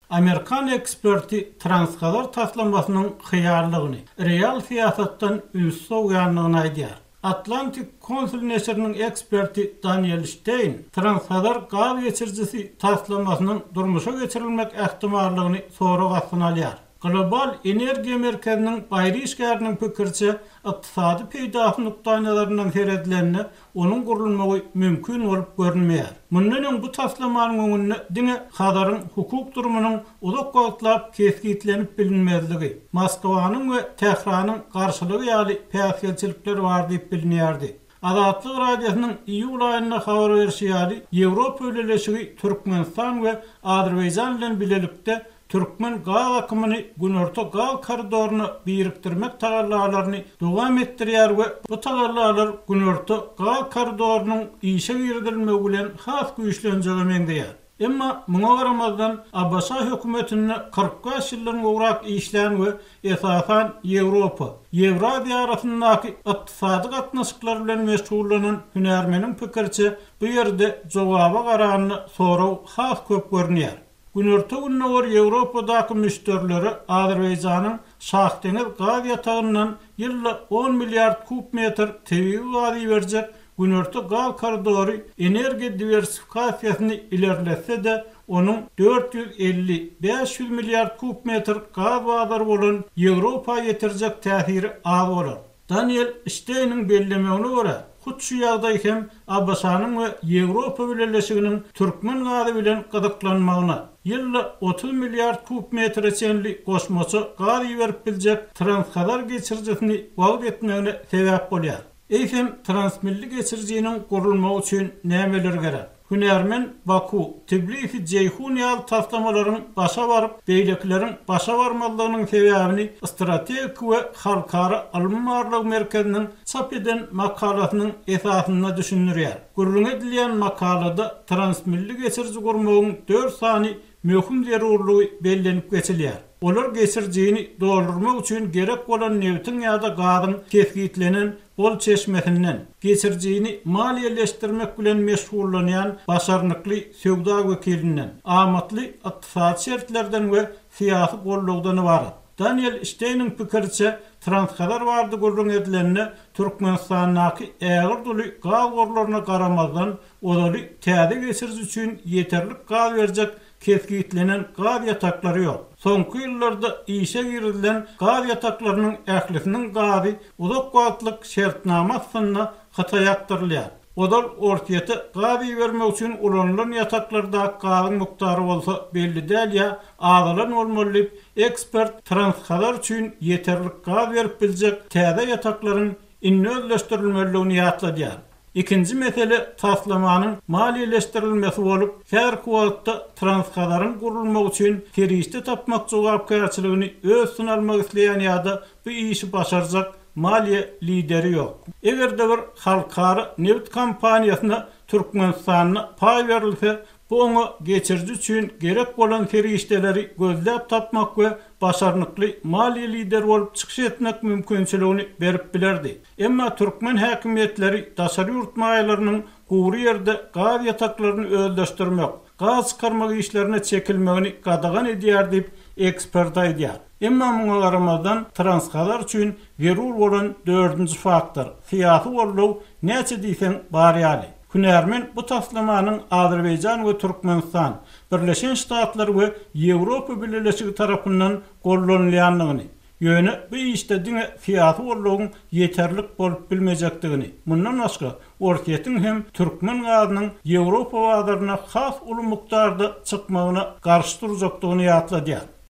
Amerikan eksperti Transhazar taslamasynyň hyýallygyny, real syýasatdan üns sowýandygyny aýdýar. Atlantic Council neşiriniň eksperti Daniel Şteýn Transhazar gaz geçirijisi taslamasynyň durmuşa geçirilmek ähtimallygyny sorag astyna alýar. Global energiýa merkeziniň baýry işgäriniň pikiriçe, ykdysady peýdasy nukdaýnazaryndan seredilende, onuň gurulmagy mümkin bolup görünmeýär. Mundan öň bu taslamanyň öňünde diňe Hazaryň hukuk durumynyň uzak wagtlap kesgitlenip bilinmezligi, Moskwanyň we Tähranyň garşylygy ýaly päsgelçilikler bar diýip bilinýärdi. Azatlyk Radiosynyň iýul aýynda habar berşi ýaly, Ýewropa Bileleşigi Türkmenistan we Azerbaýjan bilen bilelikde türkmen gaz akymyny Günorta gaz koridoryna birikdirmek tagallalaryny dowam etdirýär we bu tagallalar Günorta gaz koridorynyň işe girizilmegi bilen has güýçlenjege meňzeýär. Emma muňa garamazdan, ABŞ hökümetinde 45 ýyldan gowrak işlän we esasan Ýewropa, Ýewraziýa arasyndaky ykdysady gatnaşyklar bilen meşgullanan hünärmeniň pikiriçe, bu ýerde jogaba garanda sorag has köp görünýär. Günorta-Gündogar Ýewropadaky müşderilere Azerbaýjanyň Şahdeňiz gaz ýatagyndan ýylda on milliard kub metr tebigy gaz iberjek Günorta gaz koridory energiýa diwersifikasiýasyny ilerletse-de, onuň 450, 500 milliard kub metr gaz bazary bolan Ýewropa ýetirjek täsiri az bolar. Daniel Şteýniň bellemegine görä, hut şu ýagdaý hem ABŞ-nyň we Ýewropa Bileleşiginiň türkmen gazy bilen gyzyklanmagyna, ýylda 30 milliard kub metre çenli goşmaça gaz iberip biljek Transhazar geçirijisini wagyz etmegine sebäp bolýar. Eýsem, transmilli geçirijiniň gurulmagy üçin nämeler gerek? Hünärmen Baku, Tbilisi, Jeýhun ýaly taslamalaryň başa baryp, beýlekileriň başa barmazlygynyň sebäbini Strategik we halkara ylmy-barlag merkeziniň çap eden makalasynyň esasynda düşündirýär. Gürrüňi edilýän makalada transmilli geçiriji gurmagyň dört sany möhüm zerurlygy bellenip geçilýär. Olar geçirijini doldurmak üçin gerek bolan nebitiň ýa-da gazyň kesgitlenen bol çeşmesinden, geçirijini maliýeleşdirmek bilen meşgullanýan başarnykly söwda wekilinden, amatly ykdysady şertlerden we syýasy goldawdan ybarat. Daniel Şteýniň pikiriçe, Transhazar barada gürrüň edilende, Türkmenistandaky ägirt uly gaz gorlaryna garamazdan, ozaly täze geçiriji üçin ýeterlik gaz berjek kesgitlenen gaz ýataklary ýok. Soňky ýyllarda işe girizilen gaz ýataklarynyň ählisiniň gazy uzak wagtlyk şertnama astynda Hytaýa akdyrylýar. Ozal Orsýete gaz ibermek üçin ulanylan ýataklardaky gazyň mukdary bolsa belli däl ýa azalan bolmaly diýip, ekspert Transhazar üçin ýeterlik gaz berip biljek täze ýataklaryň indi özleşdirilmelidigini ýatladýar. Ikinji mesele taslamanyň maliýeleşdirilmesi bolup, häzirki wagtda Transhazaryň gurulmagy üçin serişde tapmak jogapkärçiligini öz üstüne almak isleýän ýa-da bu işi başarjak maliýe lideri ýok. Eger-de bir halkara nebit kompaniýasyna Türkmenistanda paý berilse, bu oňa geçiriji üçin gerek bolan serişdeleri gözläp tapmak we başarnykly maliýe lideri bolup çykyş etmek mümkinçiligini berip bilerdi. Emma türkmen häkimiýetleri daşary ýurt maýalarynyň gury ýerde gaz ýataklaryny özleşdirmek, gaz çykarmak işlerine çekilmegini gadagan edýär diýip, ekspert aýdýar. Emma muňa garamazdan, Transhazar üçin zerur bolan dördünji faktor, syýasy goldaw näçe diýseň bar ýaly. Hünärmen bu taslamanyň Azerbaýjan we Türkmenistan, Birleşen Ştatlar we Ýewropa Bileleşigi tarapyndan gollanylýandygyny, Ýöne bu işde diňe syýasy goldawyň ýeterlik bolup bilmejekdigini, mundan başga, Orsýetiň hem türkmen gazynyň Ýewropa bazaryna has uly mukdarda çykmagyna garşy durjakdygyny ýatladýar.